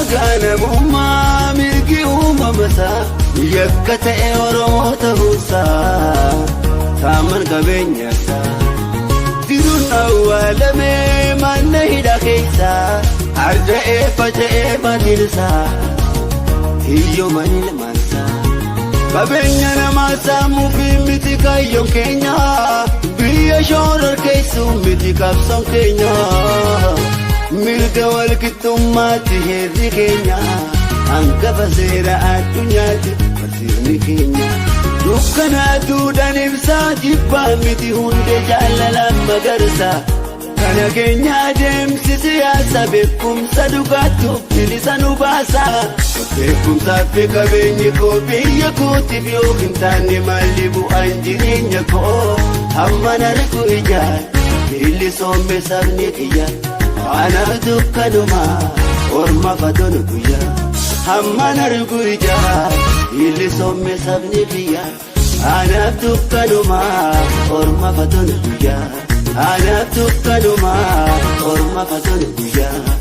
Ulaagaa namummaa mirgi uumamasaa yakka ta'e Oromoo ta'uusaa saaman qabeenyasaa. Jiruun awwaalamee mana hidhaa keessaa arda'ee faca'ee maatiinsaa hiyyoomanii ilmaansaa. Qabeenya namaa saamuu fi miti kaayyoon keenya, biyya shoorar keessuu miti qabsoon keenya. Mirga walqixxummaatti heerri keenya, hangafa seera addunyaatti barsiifni keenya. Dukkana aduudhaan ibsaa, jibbaa miti, hundee jaalalaan magarsa. Kana keenya adeemsi siyaasa beekumsa dhugaatuuf bilisa nu baasa. Beekumsaa fi qabeenyi koo biyya kootiif yoo hin taane, maalli bu'aan jireenya koo? Hamma nargu ijaan bilisoome sabni kiyya, anaaf dukkanuma orma fatonu guyyaa. Hamma nargu ijaan bilisoome sabni kiyya, anaaf dukkanuma orma fatonu guyyaa. Anaaf dukkanuma orma fatonu guyyaa.